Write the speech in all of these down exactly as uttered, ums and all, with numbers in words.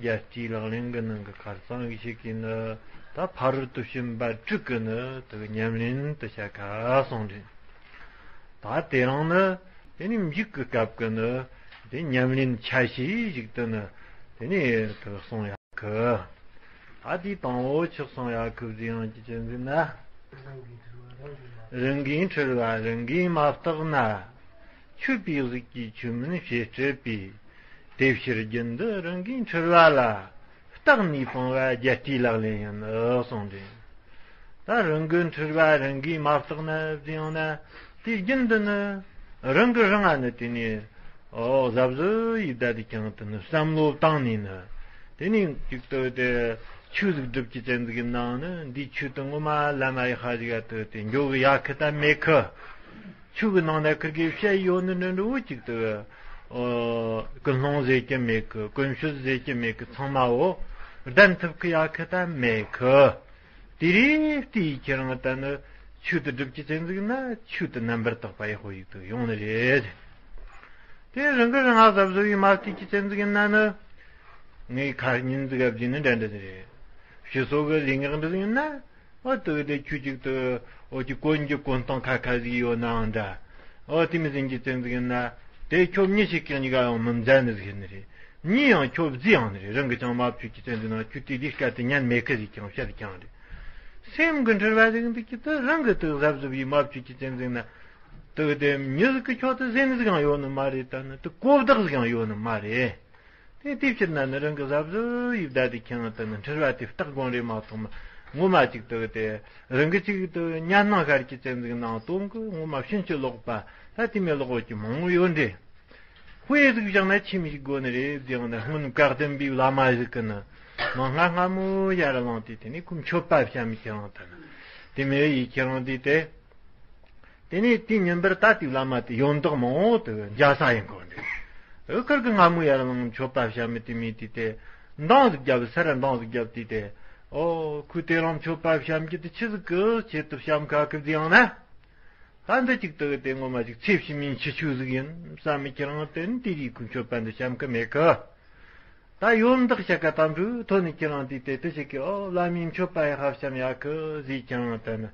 རྒྱལ་སྤྱིའི་ལག་ལེན་གྱི་ནང་གི་ཁར་སང་གི་ཞིག་གིས་ནི་ད་ཕ་རོལ་ཏུ་ཕྱིན་པ་དྲུག་གི་ནི་དེ་གི་ཉམས་ལེན་དུ་བྱ་ཁ་སོང་རེད། ད་དེ་རིང་ནི་དེ་ནི་མཇུག་གི་སྐབས་ཀྱི་ནི་དེ་ཉམས་ལེན་ཆ་ཤས་ཞིག་ཏུ་ནི་དེ་ནི་དེ་གི་གསུང་ཡ་ཁུ། ད་དེའི་དང་པོ་ཆོས་གསུང་ཡ་ཁུ་ཟེར་ཡང་ཅི་བྱེད་ཟེར་ན། རང་གིས་འཁྲུལ་བ་རང་གིས་མ་བརྟགས་ན། ཆོས་པའི་གཟུགས་ཀྱིས་ཆོས་མིན་བྱེད་སྲིད་པས། དེ་ཕྱིར་རྒྱུན་དུ་རང་གིས་འཁྲུལ་བ་ལ། བརྟགས་ནས་སྤང་བ་རྒྱལ་སྤྱིའི་ལག་ལེན་ཡིན་གསུངས་ཏེ། ད་རང་གི་འཁྲུལ་བ་རང་གིས་མ་བརྟགས་ན་ཟེར་ཡང་ན། དེའི་རྒྱུན་དུ་ནི་རང་གི་རང་ང་ནི་དེ་ནས་ཨོ་གཟབ་གཟབ་ཡིས་བསྡད་དེ་ཀྱང་དེ་ནི་བསམ་བློ་བཏང་ནས་ནི། དེ་ནས་ཅིག་ཏུ་དེ་ཆོས་ཟིག་སྒྲུབ་ཀྱི་ཙན་ཟིག་ནང་ནི་འདིའི་ཆོས་དེ་ངོ་མ་བླ་མ་ཡི་ཧ་ཟིག་ག་ཏུ་དེ་འགྱོ་གི་ཡ་ཁི་ད་མེད་ཁི། ཆོས་གི་ནང་ན་ཁིར་གི་བཤད་ཡོད་ནི་འདྲ་འདྲ་བོ་ཅིག་ཏུ། ཨོ་ཀུན་སློང་ཟེར་གྱི་མེད་ཁི། ཀུན་སྤྱོད་ཟེར་གྱི་མེད་ཁི། ཚང་མའོ་བདེན་ཐུབ་ཁི་ཡ་ཁི་ད་མེད་ཁི། དེ་རེད་དེ་ཡི་ཁྱེད་རང་ལྟ་ནི་ཆོས་དེ་སྒྲུབ་ཀྱི་ཙན་ཟིག་ན་ཆོས་དེ་རྣམ་པར་དག་པ་ཡག་པོ་ཡིག་ཏུ་ཡོང་ནི་རེད། དེ་རང་གི་རང་ང་གཟབ་གཟབ་ཡིས་མ་བལྟས་ཀྱི་ཙན་ཟིག་ཡིན་ན་ནི། ངའི་ཁ་ཉིན་ཟིག་ག་བརྒྱུད་ནི་འདྲ་འདྲ་ཟིག་རེད། ཕྱི་སོ་གི་ལུས་ངག་འདྲ་ཟིག་ཡིན་ན། ཨོ་དེ་དེ་ཁྱོད་ཅིག་ཏུ་ཨོ་ཅིག་གོན་གྱི་གོན་སྟངས་ཁ་ཁ་ཟིག་ཡོད་ནའང་འདྲ། ཨོ་དེ་མི་ཟིན་གྱི་ཙན་ཟིག་ཡིན་ན། དེ་ཁྱོད་མྱི་ཞིག་གི་གཉིས་ཀ་ཡང་མི་མཛའ་ནི་ཟིག་ཡིན་ནི་རེད། མྱི་ཡང་ཁྱོད་བརྫི་ཡང་ནི་རེད། རང་གི་ཅང་མ་བཅོས་ཀྱི་ཙན་ཟིག་ན་ཁྱོད་དེ་ལས་ཀ་དེ་ཉན་མེད་ཁི་ཟིག་ཀྱང་བཤད་ཀྱང་རེད། སེམས་ཀྱི་འཁྲུལ་བ་ཟིག་འདུག་གི་ཏུ་རང་གི་དུ་གཟབ་གཟབ་ཡིས་མ་བཅོས་ཀྱི་ཙན་ཟིག་ན། དུ་དེ་མྱི་ཟིག་གི་ཁྱོད་དུ་ཟེར་ནི་ཟིག་ཡང་ཡོད་ནི་མ་རེད། ད་ནི་དུ་གོ་བདག་ཟིག་ཡང་ཡོད་ནི་མ་རེད། དེ་དེ་ཕྱིར་ན་ནི་རང་གི་གཟབ་གཟབ་ཡིས་བསྡད་དེ་ཁྱེད་རང་དུ་ནི་འཁྲུལ་བ་དེ་བརྟག་དགོངས་རེད་མ་གཏོགས་མ། ངོ་མ་ཅིག་དུ་དེ་རང་གི་ཅིག་དུ་ཉན་སྣང་ཤར་གྱི་ཙན་ཟིག་ནང་སྟོང་གི་ངོ་མ་ཕྱིན་ཅི་ལོག་པ་ད་དེ་མེད་ལོག་ཡོད་ཀྱི་མང་བོ་ཡོད་འདྲེ། དཔེ་ཟིག་བཞག་ན་ཆི་མི་ཞིག་དགོས་ནི་རེད་ཟེར་ཡང་ན་སྔོན་བཀའ་གདམས་པའི་བླ་མ་ཞིག་གི་ནི་མ་སྔ་སྔ་མོ་ཡར་ལངས་ཏེ་དེ་ནས་ཁོ་མཆོད་པ་བཤམས་ཁྱེད་རང་དུ་ནི་དེ་མེད་ཡིས་ཁྱེད་རང་དེ་དེ། དེ་ནས་དེའི་ཉིན་པར་ད་དེའི་བླ་མ་དེ་ཡོན་བདག་མང་བོ་དེ་འཇའ་ས་ཡིན་གོ་འདི། འུ་ཁར་གི་སྔ་མོ་ཡར་ལངས་མཆོད་པ་བཤམས་མི་དེ་མི་དེ་དེ། འདང་ཟིག་བརྒྱབ་སར་འདང་ཟིག་བརྒྱབ་དེ་དེ། ཨོ་ཁོས་དེ་རང་མཆོད་པ་བཤམས་ཀྱི་དེ་ཆི་ཟིག་གི་ཆེད་དུ་བཤམས་ཁ་ཁི་ཟིག་ཡང་ན། ད་འདི་གཅིག་ཏུ་དེ་ངོ་མ་ཅིག་ཚེ་ཕྱི་མའི་འཆི་ཆོས་ཟིག་ཡིན་བསམ་མི་ཁྱེད་རང་དེ་ནི་དེ་རིགས་ཀྱི་མཆོད་པ་འདི་བཤམས་ཀི་མེད་ཀི། ད་ཡོན་བདག་ཤ་ཀ་དམ་ཕྲུག་ཐོན་ནས་ཁྱེད་རང་དེ་དེ་དེ་ཞིག་གི་ཨོ་བླ་མའི་མཆོད་པ་ཡག་ཤ་བཤམས་ཡག་གི་ཟིག་ཁྱེད་རང་ད་ནི།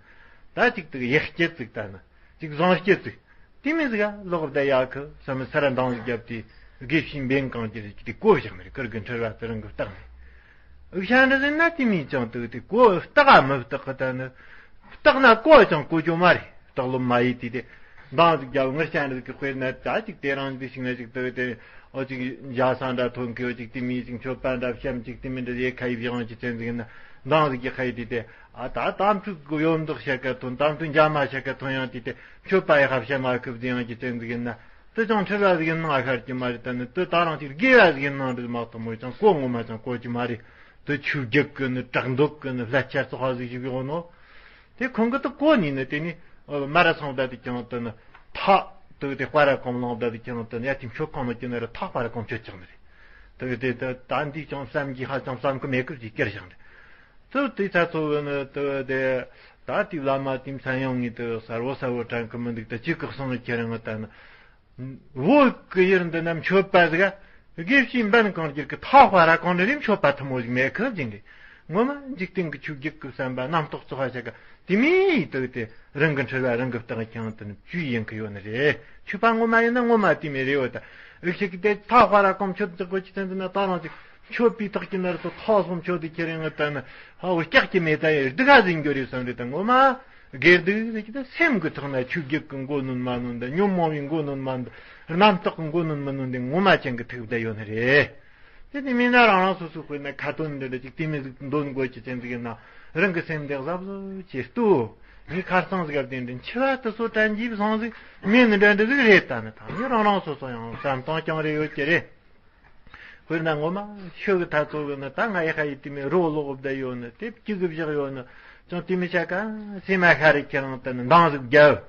ད་ཅིག་ཏུ་ཡག་སྐྱེད་ཟིག་ད་ནི་ཅིག་བཟང་སྐྱེད་ཟིག་དེ་མི་ཟིག་ག་ལོག་བསྡད་ཡག་གི་བསམ་མི་སར་འདང་ཟིག་བརྒྱབ་དེ་དགེ་བཤེས་འབེན་གང་ཅི་ཟིག་དེ་གོ་བཞག་ནི་རེད། ཁིར་གི་འཁྲུལ་བ་དེ་རང་གི་བརྟགས་ནས། འུ་ཤ་འདྲ་ཟིན་ན་དེ་མིན་ཀྱང་དུ་དེ་གོ་བརྟག་ག་མི་བརྟག་གི་ད་ནི། བརྟག་ན་གོ་ཀྱང་གོ་རྒྱུ་མ་རེད། བརྟག་ལོ་མ་ཡིས་དེ་དེ། འདང་ཟིག་རྒྱབ་ངར་ཤ་འདྲ་ཟིག་གི་དཔེར་ན་ད་ཅིག་དེ་རང་འདི་ཞིག་ན་ཅིག་དུ་དེ། ཨོ་ཅིག་འཇའ་ས་འདྲ་ཐོན་གི་ཨོ་ཅིག་དེ་མིན་ཅིག་མཆོད་པ་འདྲ་བཤམས་ཅིག་དེ་མིན་འདྲ་ཡེ་ཁ་ཡི་བཞེངས་ཀྱི་ཙན་ཟིག་ན། འདང་ཟིག་གི་ཁ་ཡི་དེ་དེ། ཨ་ད་དམ་ཕྲུག་གི་ཡོན་བདག་ཤ་ཀ་ཐོན་དམ་ཕྲུག་འཇའ་མ་ཤ་ཀ་ཐོན་ཡང་དེ་དེ། མཆོད་པ་ཡི་ཁ་བཤམས་མ་ཁུབ་ཟིག་ཡང་ཀྱི་ཙན་ཟིག་ན། དེ་ཅང་འཁྲུལ་བ་ཟིག་ཡིན་ནང་ཤར་གྱི་མ་རེད། ད་ནི་དེ་ད་རང་ཅིག་དགེ་བ་ཟིག་ཡིན་ནང་འདྲ་མ་གཏོགས་མོ་ཅང་གོ་ངོ་མ་ཅང་གོ་གྱི་མ་རེད། དེ་ཆོས་བརྒྱུད་ཀྱི་ནི་དྲག་འདོད་ཀྱི་ནི་ལྷད་ཆ་བཙོག་པ་ཟིག་ཞིག་ཡོང་ནོ། དེ་ཁོང་གི་དེ་གོ་ནི་ནི་དེ་ནི་མ་ར་སོང་བསྡད་དེ་ཀྱང་དེ་ནི་ཐག་དེ་དེ་དཔའ་ར་གོང་ལངས་བསྡད་དེ་ཀྱང་དེ་ནི་ཡ་དེ་མཆོད་ཁང་ནི་ཀྱི་ནི་ར་ཐག་དཔའ་ར་གོང་མཆོད་ཀྱང་ནི་རེད། དེ་དེ་དེ་ད་འདི་ཀྱང་བསམ་གྱི་ཧ་ཅང་བསམ་གི་མེད་གི་ཅིག་ཀེར་བཞག་ནི་རེད། དེ་དེ་ཚ་ཚོ་གི་ནི་དེ་དེ་ད་དེ་བླ་མ་དེ་མཚན་ཡང་ངེས་དེ་གསར་བོ་གསར་བོ་དྲན་གི་མི་འདུག་ད་ཅི་གི་གསང་ཁྱེད་རང་ད་ནི། བོད་ཀྱི་ཡུལ་འདི་ན་མཆོད་པ་ཟིག་ག་དགེ་བཤེས་འབན་གང་རྒྱུད་ཀྱི་ཐག་པ་ར་གང་རེ་རེ་མཆོད་པ་ཐུན་མོང་ཞིག་མེད་ཁི་ཟིན་རེད། ངོ་མ་འཇིག་རྟེན་གྱི་ཆོས་བརྒྱུད་ཀྱི་བསམ་པ་རྣམ་རྟོག་བཙོག་པ་ཞིག་ག་དེ་མི་ཡིས་དུ་དེ་རང་གི་འཁྲུལ་བ་རང་གི་བརྟགས་ཀྱང་དུ་ནི་བཅུས་ཡིན་གི་ཡོད་ནི་རེད། ཆོས་པ་ངོ་མ་ཡིན་ན་ངོ་མ་དེ་མི་རེད་བ། ད་འུ་ཞིག་གི་དེ་ཐག་པ་ར་གང་མཆོད་ཅིག་དགོས་ཀྱི་ཚན་འདི་ན་ད་རང་ཅིག་མཆོད་པའི་ཐག་གི་ནར་དུ་ཐག་སོང་མཆོད་དུ་ཁྱེར་ཡོང་ད་ནི་ཧ་འུ་སྐྱག་གི་མེ་ད་ཡི་སྡུག་ག་ཟིན་རྒྱུ་རེད་བསམ་རེད། ད་ངོ་མ། དགེ་སྡིག་ཟེར་གྱི་ད་སེམས་ཀྱི་ཐོག་ན་ཆོས་བརྒྱུད་ཀྱི་མགོ་གནོན་མ་གནོན་ད་ཉོན་མོངས་པའི་མགོ་གནོན་མ་གནོན་ད་རྣམ་རྟོག་གི་མགོ་གནོན་མི་གནོན་དེ་ངོ་མ་ཅན་གྱི་ཐུག་བསྡད་ཡོད་ནི་རེད། དེ་དེ་མིན་ན་རང་རང་སོ་སོའི་དཔེར་ན་ཁ་ཏོན་འདི་འདྲ་ཅིག་དེ་མི་ཟིག་འདོན་དགོས་ཀྱི་ཚན་ཟིག་ཡིན་ན་རང་གི་སེམས་དེ་གཟབ་གཟབ་བྱེད་ལྟོས། ངའི་ཁར་སང་ཟིག་ག་དེ་འདྲ་འཆི་བ་དེ་ཚོ་དྲན་རྒྱུའི་བཟང་ཟིག་མེད་ནི་འདྲ་འདྲ་ཟིག་རེད། ད་ནི་ད་ནི་རང་རང་སོ་སོ་ཡང་བསམ་སྟངས་རྐྱང་རེ་ཡོད་ཀྱི་རེད། དཔེར་ན་ངོ་མ་ཤོད་གི་ཐ་ཚོ་གི་ནི་ད་ང་ཡི་ཧ་ཡི་དེ་མི་རོ་ལོག་བསྡད་ཡོད་ནི་དེ་སྐྱི་གི་བཞག་ཡོད་ནི་ཅང་དེ་མི་ཆ་ག་སེ་མ་ཤ་རི་ཁྱེད་རང་དེ་ནི་འདང་ཟིག་རྒྱབ།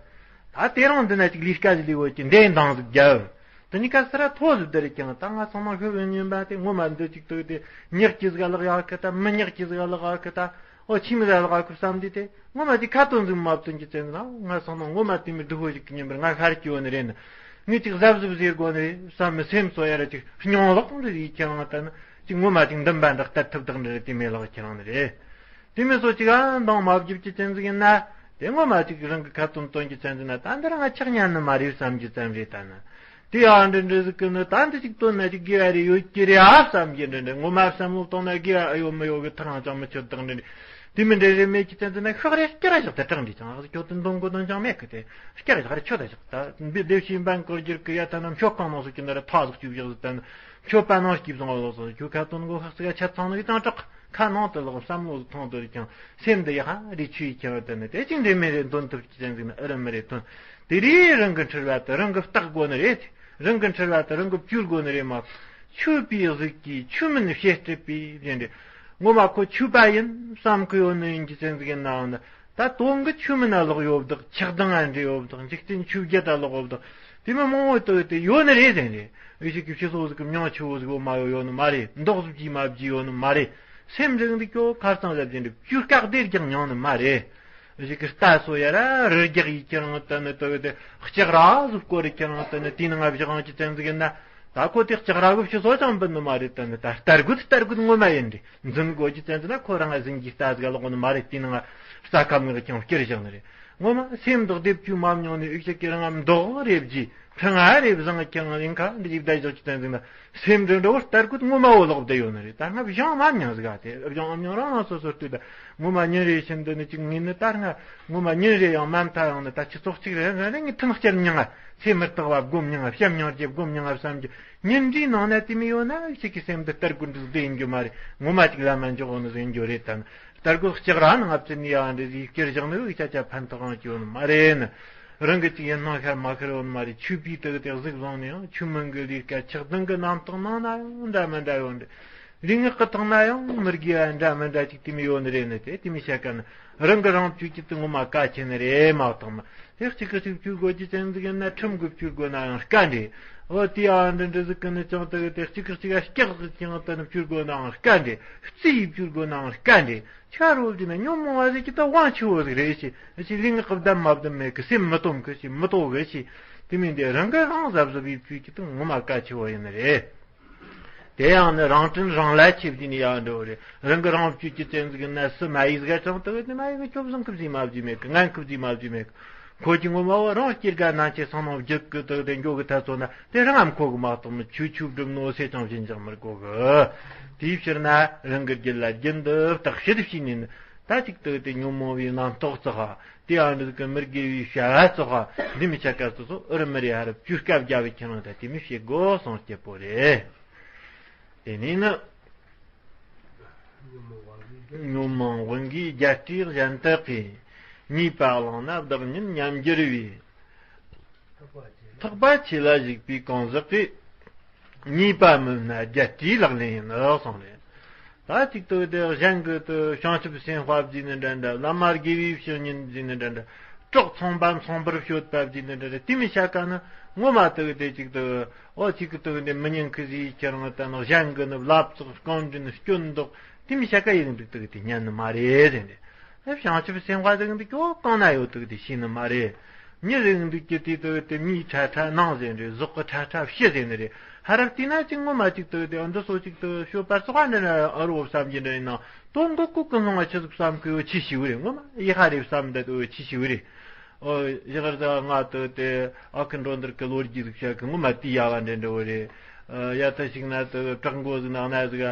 ད་དེ་རང་འདི་ན་ཅིག་ལས་ཀ་ཟིག་ལས་འོ་ཅིག་འདྲེ་འདང་ཟིག་རྒྱབ། དེ་ནི་ཀ་སི་ར་ཐོ་ཟིག་དེ་རི་ཀྱང་ད་ང་ཚང་མ་ཤོད་གི་ཉིན་པ་དེ་ངོ་མ་འདི་ཅིག་དུ་དེ་ཉག་ཅི་ཟིག་ལག་ཡག་གི་ད་མི་ཉག་ཅི་ཟིག་ལག་ཡག་གི་ད། ཨོ་ཁྱིམ་ལ་ལག་ཁུ་བསམ་དུས་དེ་ངོ་མ་དེ་ཁ་ཏོན་ཟིག་མ་བཏོན་གྱི་ཙན་ན་ང་སང་ན་ངོ་མ་དེ་མི་སྡུག་པོ་ཞིག་གི་ཉིན་པར་ང་ཤར་གྱི་ཡོད་ནི་རེད་ན། ངས་ཅིག་གཟབ་གཟབ་ཟེར་དགོས་ནི་རེད་བསམ་མི་སེམས་གསོ་ཡ་ར་ཅིག་སྙིང་ལག་འདི་ཡིད་ཀྱང་ང་ལྟ་ན་ ངོ་མ་ཅིག་འདུན་པ་འདྲ་སྟེར་ཐུབ་དག་འདྲ་རེད། དེ་མེད་ལག་ཁྱེད་རང་ནི་རེད། དེ་མིན་སོ་ཅིག་ཨ་འདང་མ་བརྒྱབ་ཀྱི་ཅན་ཟིག་ཡིན་ན། དེ་ངོ་མ་ཅིག་རང་གི་ཁ་ཏོན་སྟོན་གྱི་ཅན་ཟིག་ན། ད་འདི་རང་ང་ཆག་ཉན་ནི་མ་རེད་བསམ་གྱི་ཙམ་རེད། ད་ནི་དེ་ཨ་འདྲ་འདྲ་ཟིག་གི་ནི། ད་འདི་ཅིག་སྟོན་ན་ཅིག་དགེ་བ་རེ་ཡོད་ཀྱི་རེད་ཨ་བསམ་གྱི་འདྲ་འདྲ། ངོ་མ་བསམ་བློ་བཏང་ན་དགེ་བ་ཨ་ཡོད་མི་ཡོད་གི་ཐག་རང་ཅང་མི་ཆོད་དག་འདྲ་འདྲ། དེ་མིན་འདྲ་རེ་མེད་ཀྱི་ཙན་ཙན་ན་ཤོག་རེ་སྐྱུར་ར་བཞག་དེ་དྲང་འདྲི་ཅང་ཨ་ཟིག་ཁྱོད་དེ་འདོན་དགོས་དོན་ཅང་མེད་གི། དེ་སྐྱུར་ར་བཞག་རེ་ཆོད་ད་བཞག་ད་འདི་ལྡེབས་ཤིང་འབན་བསྐོར་རྒྱུར་གི་ཡ་ད་ན་མཆོད་ཁང་ནང་སུ་ཀྱི་འདི་ར་ཐག་ཟིག་བཅུག་བཞག་ཟིག་ད་ནི་མཆོད་པ་ནང་སྐྱིབས་སོང་ལོག་སོང་། ཁྱོད་ཁ་ཏོན་གོ་ཁག་ཟིག་ཡ་ཆ་ཚང་ནི་ཅང་གྲག་ཁ་ནང་དུ་ལོག་བསམ་བློ་ཟིག་ཐོང་དུ་རེ་ཀྱང་སེམས་འདི་ཡ་ཧ་རེ་ཆུ་ཡི་ཁྱེད་ད་ནི་དེ་ཅིག་འདྲེ་མེ་རེ་འདོན་ཐུབ་ཀྱི་ཅན་ཟིག་ན་ཨི་རི་མི་རེ་ཐོན། དེ་རིང་རང་གི་འཁྲུལ་བ་དེ་རང་གི་བརྟག་དགོས་ནི་རེད། རང་གི་འཁྲུལ་བ་དེ་རང་གི་བཅོས་དགོས་ནི་རེད་མ། ཆོས་པའི་གཟུགས་ཀྱིས་ཆོས་མིན་བྱེད་སྲིད་པའི་རེད་འདྲ། ངོ་མ་ཁོ་ཆོས་པ་ཡིན་བསམ་གི་ཡོད་ནི་ཡིན་གྱི་ཅན་ཟིག་ཡིན་ནའང་ད་དོན་གི་ཆོས་མིན་ན་ལོག་ཡོད་བདག་ཆགས་སྡང་ང་འདྲེ་ཡོད་བདག་འཇིག་རྟེན་ཆོས་བརྒྱད་ད་ལོག་ཡོད་བདག་དེ་མི་མང་བོ་ལྟོས་ཏེ་ཡོད་ནི་རེད་ཟེར་རེད། འུ་ཞིག་གི་ཕྱི་སོ་ཟིག་གི་མྱང་ཆུ་བོ་ཟིག་བོ་མ་ཡོད་ཡོད་ནི་མ་རེད། མདོག་ཟིག་བགྱིས་མ་བགྱིས་ཡོད་ནི་མ་རེད། སེམས་རིག་འདི་ཀྱོ་ཁར་སང་ཟབ་ཅན་འདི་བཅུ་སྐག་སྡེར་རྒྱག་མྱོང་ནི་མ་རེད། ཞིག་གི་རྟ་སོ་ཡ་ར་རི་རྒྱག་ཡི་ཁྱེར་ང་ད་ནི་ལྟོས་ཏེ་ལྕགས་ར་ཟིག་བསྐོར་རི་ཁྱེར་ང་ད་ནི་དེའི་ནང་ང་བཞག་ང་གི་ཅན་ཟིག་ཡིན་ན། ད་ཁོ་དེ་ལྕགས་ར་གི་ཕྱི་སོ་ཅང་འབུད་ནི་མ་རེད། ད་ནི་ད་རྟ་རྒོད་རྟ་རྒོད་ངོ་མ་ཡིན་འདྲ། འཛིན་དགོས་ཀྱི་ཙན་ཙན་ན་ཁོ་རང་ང་ཟིན་གྱི་རྟ་ཟིག་ལོག་ནི་མ་རེད། དེ་ནང་རྩྭ་ཁམ་ངག་ཀྱང་བསྐྱུར་བཞག་ནི་རེད། ངོ་མ་སེམས་འདི་སྡེབ་བཅུ་མ་མྱོང་ནི་འུ་ཅག་གི་རང་ང་མདོག་རེ་བགྱིས་ཕྲེང་ང་རེ་བཟང་ཀྱང་ཡིན་ཁ་འདི་ཡིབ་ད་བཞག་ཀྱི་ཙན་ཙན་ན་སེམས་འདི་འདྲ་བོ་རྟ་རྒོད་ངོ་མ་བོ་ལོག་བསྡད་ཡོད་ནི་རེད། ད་ང་བཞང་མ་མྱང་ཟིག་ཨ་དེ་བཞང་མ་མྱང་རང་རང་སོ་སོར་ལྟོས་ད་ངོ་མ་ཉིན་རེ་བཞིན་དུ་ནི་ཅིག་ངས་ནི་ད་ང་ངོ་མ་ཉིན་རེ་ཡང་མ་མཐའ་ཡང་ནི་ད་ཁྱི་ཚོགས་གཅིག་རེ་རེ་རེ་ངས་ཐུན་སྐྱར་མྱང་ང་ཚེ་མི་རྟག་པ་སྒོམ་མྱང་ང་བྱམས་སྙིང་རྗེ་སྒོམ་མྱང་ང་བསམ་རྒྱུ། ཉིན་འདིའི་ནང་ན་དེ་མི་ཡོད་ན་ཁྱེད་ཀྱི་སེམས་འདི་རྟ་རྒོད་འདི་བདེ་ཡིན་རྒྱུ་མ་རེད། ངོ་མ་ཅིག་ལ་མ་འཇོག་འོང་ནི་ཟིན་རྒྱུ་རེད། ད་ནི་རྟ་རྒོད་ལྕགས་ར་ནང་ང་བཙུན་ནི་ཡང་འདྲ་ཟིག་བསྐྱུར་བཞག་ནི་འུ་ཅག་ཅག་ཕན་ཐོགས་ཡང་ཅི་ཡོད་ནི་མ་རེད་ནི། རང་གི་ཅིག་ཡིན་སྣང་ཤར་མ་ཤར་ཡོད་ནི་མ་རེད། ཆོས་པའི་དག་དེ་གཟིགས་བཟུང་ནས་ཡང་ཆོས་མིན་གི་ལས་ཀ་ཆགས་སྡང་གི་རྣམ་རྟོག་ནང་ན་ཡང་འདྲ་མི་འདྲ་ཡོད་འདྲ། ལུས་ངག་གི་ཐོག་ན་ཡང་མི་དགེ་བ་འདྲ་མི་འདྲ་ཅིག་དེ་མི་ཡོད་ནི་རེད་ནི། དེ་དེ་མི་བཤད་ཀ་ནི་རང་གི་རང་བཅོས་ཀྱི་དེ་ངོ་མ་གལ་ཆེ་ནི་རེད་མ་གཏོགས་མ། དེ་གཅིག་གི་གཅིག་བཅོས་དགོས་ཀྱི་ཅན་ཟིག་ཡིན་ན་ཁྲིམས་གི་བཅོས་དགོས་ན་ཡང་སྐད་འདྲེ། འོ་དེ་ཡང་འདི་འདྲ་ཟིག་གི་ནི་ཅང་དེ་གི་དེ་གཅིག་གི་གཅིག་ག་སྐྱག་གི་ཅང་དེ་ནི་བཅོས་དགོས་ན་ཡང་སྐད་འདྲེ། རྩིས་ཡི་བཅོས་དགོས་ན་ཡང་སྐད་འདྲེ། ཆ་རོ་དེ་ན་ཉོན་མོངས་པ་ཟིག་གི་ད་དབང་ཆེ་བོ་ཟིག་རེད་ཤི། ཨ་ཅི་ལུས་ངག་གི་བསྡམ་མ་བསྡམ་མེད་གི། སེམས་མི་སྟོང་གི་ཤི་མི་རྟོགས་གི་ཤི། དེ་མིན་དེ་རང་གི་རང་གཟབ་གཟབ་ཡི་བཅོས་ཀྱི་དེ་ངོ་མ་གལ་ཆེ་བོ་ཡིན་ནི་རེད། དེ་ཡང་ནི་རང་དྲིན་རང་ལ་ཆེ་བ་ནི་ཡང་འགྲོ་རེད། རང་གི་རང་བཅོས་ཀྱི་ཅན་ཟིག་ན་སུ་མ་ཡིས་ག་ཅང་དག་ནི་མ་ཡིས་ག་ཅོབ་བཟང་གི་བཟི་མ་བཟི་མེད་གི། ངན་གི་བཟི་མ་བཟི་མེད་གི། ཁོ་ཀྱི་ངོ་མ་བོ་རང་སྐྱེ་རྒ་ན་འཆི་སང་ནང་བརྒྱུད་གི་དག་དེ་འགྱོ་གི་ཐ་ཚོ་ན་དེ་རང་ངམ་ཁོ་གི་མ་གཏོགས་མི་ཆུ་ཆུ་སྒྲུབ་ནོ་སེ་ཅང་བཞིན་ཅང་མི་དགོ་གི། དེའི་ཕྱིར་ན་རང་གི་རྒྱུད་ལ་རྒྱུན་དུ་བརྟག་ཞིབ་བྱས་ནས་ནི་ད་ཅིག་དག་དེ་ཉོན་མོངས་པའི་རྣམ་རྟོག་བརྩེགས་དེ་ཡང་འདི་གི་མི་དགེ་བའི་བྱ་བ་བརྩེགས་འདི་མི་ཆ་ག་སོ་སོ་ཨུ་རུ་མི་རེ་ཧ་ར་བཅུ་སྐབས་རྒྱ་བའི་ཁྱེད་རང་ད་དེ་མི་བྱེད་དགོ་སོང་སྐྱེ་པོ་རེད། དེ་ནས་ནི། ཉོན་མོངས་དབང་གིས་རྒྱལ་སྲས་གཞན་དག་གིས། ཉེས་པ་བླངས་ན་བདག་ཉིད་ཉམས་འགྱུར་བའི། ཐེག་པ་ཆོས་ལ་ཞུགས་པའི་གང་ཟག་གིས། ཉེས་པ་སྨོས་ན་རྒྱལ་སྲས་ལག་ལེན་ཡིན་ནོ་གསུངས་རེད། ད་ཅིག་ཏུ་དེ་གཞན་གྱི་དུ་བྱང་ཆུབ་སེམས་དཔའ་བརྫིས་ནི་འདྲ་འདྲ། བླ་མ་དགེ་བའི་བཤེས་གཉེན་བརྫིས་ནི་འདྲ་འདྲ། གྲོགས་ཚངས་པ་མཚུངས་པར་སྤྱོད་པ་བརྫིས་ནི་འདྲ་འདྲ། དེ་མི་བྱ་དཀའ་ནི་ངོ་མ་དུ་དེ་ཅིག་ཏུ་ཨོ་ཅིག་གི་དུ་འདི་མི་ཉན་གི་ཟིག་ཁྱེད་རང་ད་ནི་གཞན་གྱི་ནི་བླ་བཙོག་རྐང་འདྲེན་སྐྱོན་འདོགས་དེ་མི་བྱ་དཀའ་ཡིན་འདུག་དུ་དེ་ཉན་ནི་མ་རེད་ཟེར་འདི། བྱང་ཆུབ་སེམས་དཔའ་ཟིག་འདི་ཀྱོ་གང་ན་ཡོད་དུ་དེ་ཤེས་ནི་མ་རེད། མྱི་ཟིག་འདུག་ཀྱི་དེ་དུ་དེ་མིའི་ཁྲ་ཁྲ་ནང་ཟེར་འདྲ། ཟོག་གི་ཁྲ་ཁྲ་ཕྱི་ཟེར་ནི་རེད། ཧ་ར་བལྟས་ན་ཅིག་ངོ་མ་ཅིག་ཏུ་དེ་འདི་སོ་ཅིག་ཏུ་ཤོད་པར་སོགས་ཨ་འདྲ་ན་ཨ་རོ་བསམ་གྱི་འདྲ་ཡིན་ནང་དོན་གོ་ཀུ་ཀུ་སྣང་བ་ཆི་ཟིག་བསམ་གི་ཡོད་ཆི་ཤི་བུ་རེད། ངོ་མ་ཡི་ཧ་རེ་བསམ་འདྲ་དུ་ཆི་ཤི་བུ་རེད། ཨོ་ཡི་ཧར་ཟ་ང་ཏུ་དེ་ཨ་ཁུ་འགྲོ་འདིར་གི་ལོ་རྒྱུས་ཟིག་བཤད་གི་ངོ་མ་དེ་ཡ་བ་འདྲ་འདྲ་བུ་རེད། ཡ་ད་ཞིག་ན་དུ་བྲག་མགོ་ཟིག་ནང་ན་ཟིག་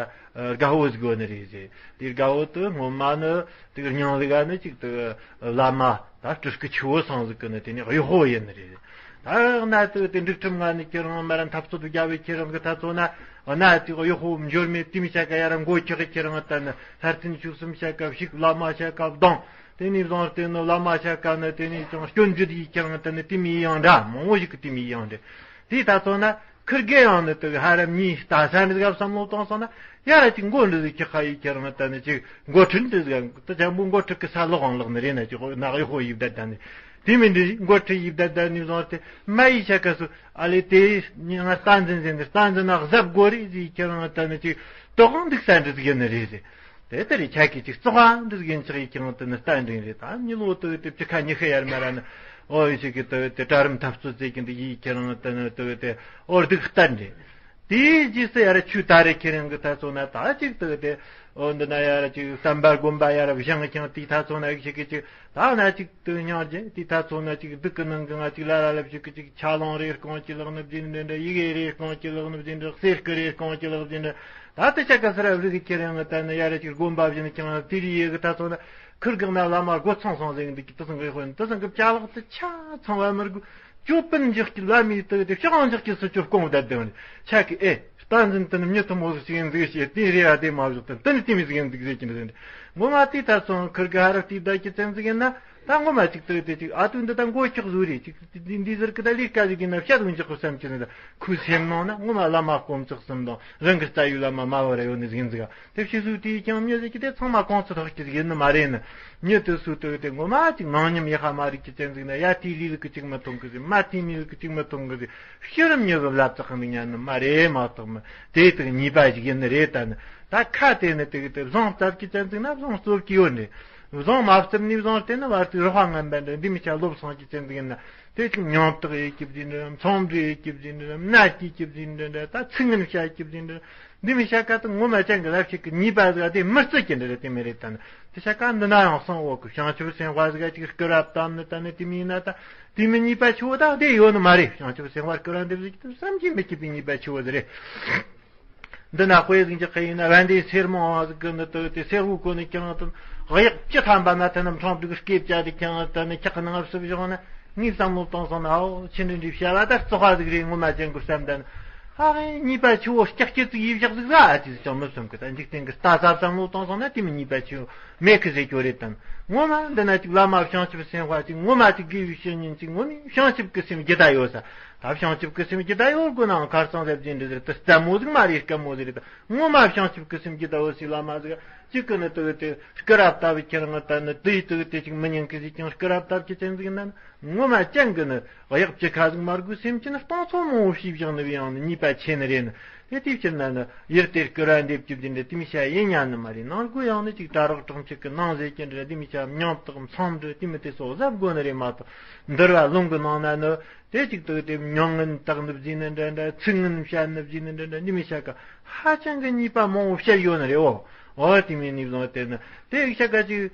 དགའ་བོ་ཟིག་ཡོད་ནི་རེད་ཟེར། དེ་དགའ་བོ་དུ་སྔོན་མ་ནི་དེ་གི་སྙིང་ལི་ག་ནི་ཅིག་དུ་བླ་མ་ད་སྤྲུལ་སྐུ་ཆུ་བོ་སང་ཟིག་གི་ནི་དེ་ནི་གཡོག་པོ་ཡིན་ནི་རེད། ད་ན་དུ་དེ་འབྲུག་ཁྲིམས་ང་ནི་ཁྱེད་རང་མ་ར་འཐབ་རྩོད་རྒྱ་བའི་ཁྱེད་རང་གི་ཐ་ཚོ་ན་ན་དེ་གཡོག་པོ་འབྱོར་མེད་དེ་མི་བྱ་ག་ཡ་ར་མགོ་ཁྱག་གི་ཁྱེད་རང་ད་ནི་ལྷ་རྟེན་བཅུ་གསུམ་བྱ་ག་བཤིག་བླ་མ་བྱ་ག་བསྡང་དེ་ནི་བཟང་སྟེ་ནི་བླ་མ་བྱ་ག་ནི་དེ་ནི་ཀྱང་སྐྱོན་བརྗོད་ཡིག་ཀྱང་དེ་ནི་དེ་མི་ཡང་འདྲ་མང་བོ་ཞིག་གི་དེ་མི་ཡང་འདྲ། དེའི་ད་ཚོ་ན་ཁིར་གེ་ཡང་ནི་དུ་ཧ་ར་མྱིའི་ལྟ་ས་འདི་ག་བསམ་བློ་གཏོང་སོང་ན་ཡ་ར་ཅིག་མགོ་འདི་ཟིག་ཁྱི་ཁ་ཡིག་ཁྱེར་ང་ད་ནི་ཅིག་མགོ་ཁྲིད་འདི་ཟིག་ད་ཅང་པོ་མགོ་ཁྲིད་གི་ས་ལོག་ཨང་ལག་ནི་རེད་ན་ཅིག་ནག་ཡོ་ཧོ་ཡིབ་ད་ད་ནི་དེ་མི་འདི་མགོ་ཁྲིད་ཡིབ་ད་ད་ནི་བཟང་སྟེ་མ་ཡི་ཆ་ག་སུ་ཨ་ལེ་དེ་ང་རྟ་འཛིན་ཟིན་འདི་རྟ་འཛིན་ན་གཟབ་དགོ་རེད་ཟིག་ཁྱེར་ང་ད་ནི་ཅིག་ཏོག་འདུག་ས་འདི་ཟིག་ཡིན་ནི་རེད་ཟེར། དེ་ལྟར་ཆ་གི་ཅིག་བཙོག་པ་འདི་ཟིག་ཡིན་ཆག་ཡི་ཁྱེད་རང་དེ་ནི་རྟ་འདྲེན་རེད། ད་མྱི་ལོ་དུ་དེ་བཅུ་ཁ་ཉི་ཤུ་ཡར་མ་ར་ནི་ཨོ་ཡི་ཞིག་གི་དུ་དེ་གྲལ་རིམ་འཐབ་རྩོད་རྩེད་ཀྱི་འདི་ཡི་ཁྱེད་རང་དེ་ནི་དུ་དེ་ཨོ་སྡུག་རྟ་འདྲེན། དེའི་རྗེས་སུ་ཡར་ཆོས་ད་རེས་ཁྱེད་རང་གི་ད་ཚོ་ན་ད་ཅིག་ཏུ་དེ། འོ་འདི་ན་ཡར་ཅིག་བསམ་པ་སྒོམ་པ་ཡར་བཞེངས་ཀྱང་དེའི་ད་ཚོ་ན་ཞིག་གི་ཅིག་ད་ན་ཅིག་ཏུ་སྙིང་རྗེ་དེའི་ད་ཚོ་ན་ཅིག་སྡུག་གི་ནང་གི་ང་ཅིག་ལ་ལ་ལབ་ཞིག་གི་ཅིག་ཆ་ལོང་རེ་སྐོང་ཅི་ལག་ནི་བདེན་འདྲ་འདྲ། ཡི་གེ་རེ་སྐོང་ཅི་ལག་ནི་བདེན་འདྲ། གསེར་སྐུ་རེ་སྐོང་ཅི་ལག་བདེན་འདྲ། ད་དེ་ཆ་ག་སར་བླུག་གི་ཁྱེད་རང་ད་ནི་ཡར་ཅིག་སྒོམ་པ་བཞིན་ཀྱང་དེ་རིགས་ཡི་གི་ད་ཚོ་ན། ཁུར་གེགས་ན་བླ་མ་སྒོ་ཚང་སོང་ཟེར་གི་འདུག་གི། དེ་ཚང་གི་དཔོན་དེ་ཚང་གི་བཅའ་ལག་དེ་ཆ་ཚང་བ་མི་དགོས། ཅོ་པན་འཇོག་གི་བླ་མའི་སྟེགས་དེ་ཕྱག་འཇོག་གི་སུ་ཅོ་སྐོང་བསྡད་དེ་ཆ་གི་ཨེ་རྟ་འཛིན་དེ་ནི་མྱི་ཐུ་མོ་ཟིག་ཅིག་ཡིན་ཟིག་ཞེས་དེ་རེ་ཡ་དེ་མ་བཞག་དེ་དེ་ནི་དེ་མི་ཟིག་ཡིན་ཟིག་ཟེར་གྱི་འདུག་ཟེར་འདི། ངོ་མ་དེ་ད་སོང་ཁུར་གེགས་ཧ་ར་དེ་བསྡད་ཀྱི་ཚན་ཟིག་ཡིན་ན། ད་ངོ་མ་ཅིག་ཏུ་དེ་ཅིག་ཨ་དུ་འདི་ད་མགོ་ཆག་བཟོ་རེད་ཅིག་འདི་འདི་ཟེར་གི་ད་ལས་ཀ་ཟིག་ཡིན་ན་བཤད་འོང་ཅིག་གོ་བསམ་གྱི་ནི་ད་ཁོའི་སེམས་ནང་ན་ངོ་མ་བླ་མ་དཀོན་མཆོག་གསུམ་དང་རང་གི་རྩ་བའི་བླ་མ་མ་བ་ར་ཡོད་ནི་ཟིག་ཡིན་ཟིག་ག། དེ་ཕྱི་སོ་དེའི་ཀྱང་མྱི་ཟིག་གི་དེ་ཚང་མ་གོང་ཚུལ་ཐོག་གི་ཟིག་ཡིན་ནི་མ་རེད་ནི། མྱི་དེ་སུ་དེ་དེ་ངོ་མ་ཅིག་ངང་ཉམས་ཡག་ཧ་མ་རིག་གི་ཅན་ཟིག་ན་ཡ་དེའི་ལུགས་ཀྱི་ཅིག་མི་མཐོང་གི་ཟིག་མ་དེའི་མི་ལུགས་ཀྱི་ཅིག་མི་མཐོང་གི་ཟིག་ཤི་རིམ་མྱི་གི་བླ་བཙག་གི་འདུག་ཉན་ནི་མ་རེད་མ་གཏོགས་མི་དེ་དེ་ཉེས་པ་ཞིག་ཡིན་ནི་རེད། ད་ནི་ད་ཁ་དེ་ནི་དེ་གི་དེ་བཟང་བཙབ་གི་ཅན་ཟིག་ན་བཟང་བཙོབ་གི་ཡོད་ནི། བཟང་མ་བཙབ་ནི་བཟང་དེ་ནི་བར་དུ་རོ་ཧ་ངན་པ་འདྲ་འདི་མི་ཆ་ལོབ་སང་གི་ཅན་ཟིག་ཡིན་ན། དེ་ཅིག་ཉམས་ཐག་ཡེ་ཀྱི་བཟིན་འདྲ་མཚམས་འདྲི་ཡེ་ཀྱི་བཟིན་འདྲ་མནར་གྱི་ཀྱི་བཟིན་འདྲ་འདྲ་ད་ཚིག་ངན་བཤད་ཀྱི་བཟིན་འདྲ། འདི་མི་བཤད་ཀ་ད་ངོ་མ་ཅན་གི་ལབ་ཤིག་གི་ཉེས་པ་ཟིག་དེ་མི་བརྩི་གི་འདྲ་རེད་དེ་མི་རེད་ད་ནི། དེ་བཤད་ཀ་འདི་ན་ཡང་སང་འོག་གི་བྱང་ཆུབ་སེམས་དཔའ་ཟིག་ཅིག་སྐུར་བ་བཏབ་ནི་ད་ནི་དེ་མི་ཡིན་ན་ད་དེ་མི་ཉེས་པ་ཆེ་བོ་ད་དེ་ཡོད་ནི་མ་རེད། བྱང་ཆུབ་སེམས་དཔའ་སྐུར་བ་འདེབས་ཟིག་གི་བསམ་གྱིས་མི་ཁྱབ་པའི་ཉེས་པ་ཆེ་བོ་ཟིག་རེད། འདི་ན་དཔེ་ཟིག་འཇོག་གི་ཡིན་ན་བན་དེའི་སེར་མོ་ཟིག་གི་ནི་དུ་དེ་སེར་བོ་གོ་ནི་ཀྱང་དུ་གཡག་བཅུ་ཐམ་པ་ན་དེ་ནི་ཁྲོམ་དུ་སྐེ་བཅད་དེ་ཀྱང་དེ་ནི་ཁྱག་ནང་བསུབ་བཞག་ན་ངས་བསམ་བློ་བཏང་སོང་ན་ཨོ་ཆི་འདྲི་འདྲི་བཤད་ལ་ད་བཙོག་པ་ཟིག་རེད་ངོ་མ་ཅན་གི་བསམ་ད་ནི་ཧ་གི་ཉེས་པ་ཆེ་བོ་སྐྱག་སྐྱེ་ཙིག་ཡིབ་བཞག་ཟིག་ཟ་ཨ་ཅི་ཟིག་ཅང་མི་བསམ་གི། ད་འཇིག་རྟེན་གི་ལྟ་ས་བསམ་བློ་བཏང་སོང་ན་དེ་མི་ཉེས་པ་ཆེ་བོ་མེད་གི་ཟེར་གྱི་རེད་དམ། ངོ་མ་འདི་ན་ཅིག་བླ་མ་བྱང་ཆུབ་སེམས་དཔའ་ཅིག་ངོ་མ་ཅིག་དགེ་བའི་བཤེས་གཉེན་ཅིག་ངོ་མ་བྱང་ཆུབ་གི་སེམས་ཇི་ལྟ་ཡོད་ས། ད་བྱང་ཆུབ་ཀྱི་སེམས་ཀྱི་ད་ཡོད་དགོས་ནའང་ཁར་སང་ཟེར་གྱིན་འདྲི་ཟེར་དུ་ལྟད་མོ་ཟིག་མ་རེད་སྐད་མོ་ཟིག་རེད། ད་ངོ་མ་བྱང་ཆུབ་ཀྱི་སེམས་ཀྱི་ད་འོད་སྲིད་བླ་མ་ཟིག་གཅིག་གི་ནི་དུ་དེ་སྐུ་རབ་ལྟ་བུ་ཁྱེད་རང་ད་ནི་དུ་ཡི་དུ་དེ་ཅིག་མི་ཉན་གི་ཟིག་ཀྱང་སྐུ་རབ་ལྟ་བུ་ཁྱེད་ཅན་ཟིག་ན་ངོ་མ་ཅན་གི་ནི་གཡག་བཅུ་ཁ་ཟིག་མ་དགོས་སེམས་ཀྱི་ནི་སྟོང་ཚོ་མང་བོ་ཤིས་བཞག་ནི་བའི་ཡང་ནི་ཉེས་པ་ཆེ་ནི་རེད་ནི། དེ་དེའི་ཕྱིར་ན་ནི་ཡུལ་དེར་སྐུ་རབ་འདེབས་ཀྱི་འདི་འདྲ་དེ་མི་བྱ་ཡིན་ཉན་ནི་མ་རེད། ནང་སྒོ་ཡང་ནི་ཅིག་གྲྭ་རོགས་གྲོང་ཁྱེར་གི་ནང་ཟེར་གྱི་འདྲ་དེ་མི་བྱ་ཉམས་ཐག་མཚམས་འདྲ་དེ་མི་དེ་སོགས་གཟབ་དགོས་ནི་རེད་མ་གཏོགས་འདུལ་བ་ལུང་གི་ནང་ན་ནི། དེ་གཅིག་ཏུ་དེ་མྱ་ངན་བཏགས་ནི་བཟིན་ནི་འདྲ་འདྲ། ཚིག་ངན་བཤད་ནི་བཟིན་ནི་འདྲ་འདྲ་འདི་མི་བཤད་ཀ་ཧ་ཅང་གི་ཉེས་པ་མང་བོ་བཤད་ཡོད་ནི་རེད། འོ་འོ་དེ་མིན་ནི་བཟང་དེ་ནི་དེ་བཤད་ཀ་ཅིག་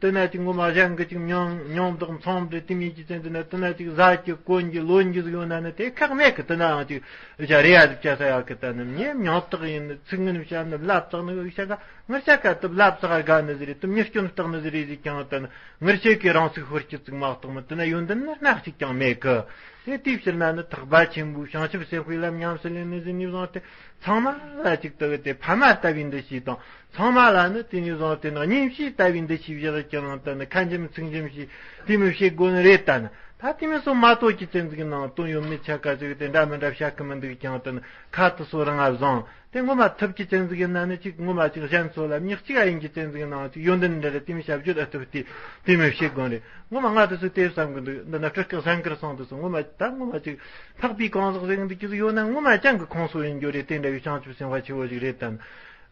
དེ་ན་ཅིག་ངོ་མ་གཞན་གི་ཅིག་མྱང་མྱང་བདག་མཚམས་འདྲི་དེ་མིན་གྱི་ཚན་དེ་ན་དེ་ན་ཅིག་ཟ་གི་གོན་གི་ལོན་གི་ཟིག་ཡོད་ན་ནི་དེ་ཁག་མེད་གི། དེ་ནའང་ཅིག་བྱ་རེ་ཡ་ཟིག་བྱ་ས་ཡག་གི་ད་ནི་ངས་མྱང་བདག་ཡིན་ནི་ཚིག་ངན་བཤད་ནི་ལབ་བཏགས་ནི་བཤད་ཀ་ངར་བཤད་ཀ་དུ་ལབ་བཏགས་དགའ་ནི་ཟིག་རེད། དུ་མྱི་སྐྱོན་བཏགས་ནི་ཟིག་རེད་ཟིག་ཀྱང་ད་ནི། ངར་ཤེས་ཀྱི་རང་ཚུགས་ཤོར་གྱི་ཚིག་མ་གཏོགས་མི་དེ་ན་ཡོན་ཏན་ནི་སྣ་གཅིག་ཀྱང་མེད་གི། དེ་དེའི་ཕྱིར་ན་ནི་ཐེག་པ་ཆེན་པོའི་བྱང་ཆུབ་སེམས་དཔའི་ལམ་ཉམས་སུ་ལེན་ནི་ཟིན་ནས་བཟུང་སྟེ་ཚང་མ་ལ་གཅིག་ཏུ་དེ་ཕ་མ་ལྟ་བུའི་འདུ་ཤེས་དང་ཚང་མ་ལ་ནི་དེ་ནས་བཟུང་སྟེ་ནི་གཉེན་བཤེས་ལྟ་བུའི་འདུ་ཤེས་བཞག་ཀྱང་དེ་ནི་ཁ་འཇམ་ཚིག་འཇམ་ཞིག་དེ་མི་བྱེད་དགོས་ནི་རེད། ད་ནི་ད་དེ་མི་སོ་མ་གཏོགས་ཀྱི་ཚན་ཟིག་ནང་དོན་ཡོད་མེད་ཆ་ག་ཟིག་དེ་འདྲ་མི་འདྲ་བཤད་གི་མི་འདུག་ཀྱང་དེ་ནི་ཁ་དུ་སོ་རང་ང་བཟང་། དེ་ངོ་མ་ཐུབ་ཀྱི་ཅན་ཟིག་ཡིན་ན་ནི་ཅིག་ངོ་མ་ཅིག་གཞན་ཚོ་ལ་མྱི་གཅིག་ཨ་ཡིན་གྱི་ཅན་ཟིག་ཡིན་ནའང་ཅིག་ཡོན་ཏན་འདྲ་རེ་དེ་མི་བྱ་བརྗོད་ཨ་ཐུབ་དེ་དེ་མི་བྱེད་དགོས་རེད། ངོ་མ་ང་དེ་ཚོ་དེ་བསམ་གི་འདུག་འདི་ན་སྤྲུལ་སྐུ་སེང་དཀར་སོང་དུ་སོང་ངོ་མ་ད་ངོ་མ་ཅིག་འཕགས་པའི་གང་ཟག་ཟེར་གི་འདུག་ཅི་ཟིག་ཡོད་ན་ངོ་མ་ཅང་གི་ཁོང་སོ་ཡིན་རྒྱུ་རེད། དེ་འདྲ་བའི་བྱང་ཆུབ་སེམས་དཔའ་ཆེ་བོ་ཞིག་རེད་དམ།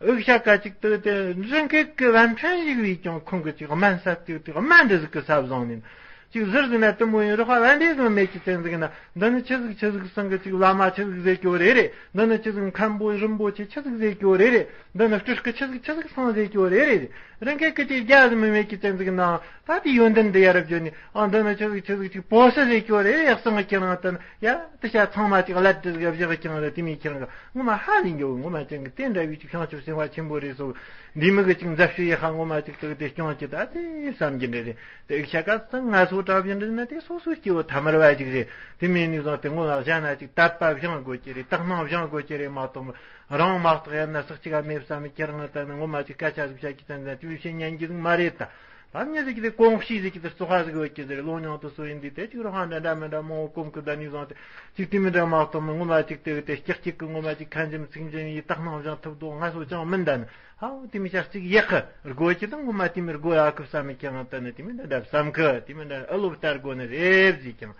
འུག་ཤ་ཀ་ཅིག་ཏུ་དེ་རི་འགེག་གི་བན་ཕྲན་ཞིག་བའི་ཀྱང་ཁོང་གི་ཅིག་སྨན་ས་དེ་དེ་སྨན་འདྲ་ཟིག་གི་ས་བཟང་ནས། ཅིག་ཟུར་ཟིན་ན་དུ་མོ་ཡིན་རོགས་བན་དེ་ཟིག་མེད་ཀྱི་ཅན་ཟིག་ན་འདི་ནི་ཆི་ཟིག་ཆི་ཟིག་སང་གི་ཅིག་བླ་མ་ཆི་ཟིག་ཟེར་གྱི་རེ་རེ། འདི་ནི་ཆི་ཟིག་མཁན་པོ་རིན་པོ་ཆེ་ཆི་ཟིག་ཟེར་གྱི་རེ་རེ། འདི་ནི་སྤྲུལ་སྐུ་ཆི་ཟིག་ཆི་ཟིག་སང་ཟེར་གྱི་རེ་རེ། རང་གི་སྐུ་ཅིག་རྒྱ་ཟིག་མི་མེད་ཀྱི་ཅན་ཟིག་ན་ད་དེ་ཡོན་ཏན་འདི་ཡར་བརྗོད་ནས་ཨ་འདི་ནི་ཆི་ཟིག་ཆི་ཟིག་ཅིག་པོ་སི་ཟེར་གྱི་རེ་རེ་སང་གི་ཁྱེད་རང་ལྟ་ན་ཡ་དེ་ཤ་ཚང་མ་ཅིག་བླ་བྲེ་ཟིག་བཞག་ཀྱང་ལ་དེ་མི་ཁྱེད་རང་གི་ངོ་མ་ཧ་ལས་འགྱོ་ངོ་མ་ཅན་གི་དེ་འདྲ་བའི་ཅིག་བྱང་ཆུབ་སེམས་དཔའ་ཆེན་པོ་རེད་སོ། འདི་མི་གི་ཅིག་མཛའ་བཤེས་ཡི་ཧ་ངོ་མ་ཅིག་ཏུ་དེ་སྐྱོང་ཅི་ད་དེ་བསམ་གྱི་འདྲ་རེད། དེ་ཤ་ཀ་ཚང་ང་སོ་གྲབས་ཀྱི་འདྲ་ན་དེ་སོ་སོ་སྐྱེ་བོ་ཐ་མར་བ་ཅིག་རེད། དེ་མིན་ནི་བཟང་དེ་ངོ་ལ་གཞན་ན་ཅིག་དད་པ་སྦྱང་དགོས་ཀྱི་རེད། དག་སྣང་སྦྱང་དགོས་ཀྱི་རེད་མ་གཏོགས་རང་མ་གཏོགས་ཡང་ན་སག་ཅིག་ག་མེད་བསམ་ཁྱེད་རང་ལྟ་ན་ངོ་མ་ཅིག་སྐད་ཆ་ཟིག་བཤད་ཀྱི་ཙམ་ཙམ་དེ་བཤད་ཉན་གྱི་ཟིག་མ་རེད་ད། ད་མྱི་ཟིག་གི་དེ་གོང་བཤིས་ཟིག་གི་དེ་བཙོག་པ་ཟིག་ཡོད་ཀྱི་ཟེར་ལོ་མྱོང་དུ་སོ་ཡིན་དུས་དེ་ཅིག་རོ་ཧ་འདྲ་འདྲ་མི་འདྲ་མང་བོ་གོམ་གི་ད་ནི་བཟང་དེ་ཅིག་དེ་མི་འདྲ་མ་གཏོགས་མི་ངོ་མ་ཅིག་དེ་དེ་སྐྱག་ཅིག་གི་ངོ་མ་ཅིག་ཁ་འཇམ་ཚིག་འཇམ་ཡི་དག་སྣང་སྦྱང་ཐུབ་དོ་ང་སོ་ཅང་མིན་ད་ནི་ཧའོ་དེ་མི་ཤ་གཅིག་ཡག་གི་སྒོ་ཅི་དང་ངོ་མ་དེ་མི་སྒོ་ཡག་གི་བསམ་མི་ཁྱེད་རང་ད་ནི་དེ་མི་འདྲ་འདྲ་བསམ་གི་དེ་མི་འདྲ་ཨ་ལོ་བསྟར་དགོས་ནི་རེད་ཟིག་ཀྱང་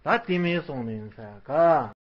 ད་དེ་མི་སོང་ནི་ཡིན་ས་ག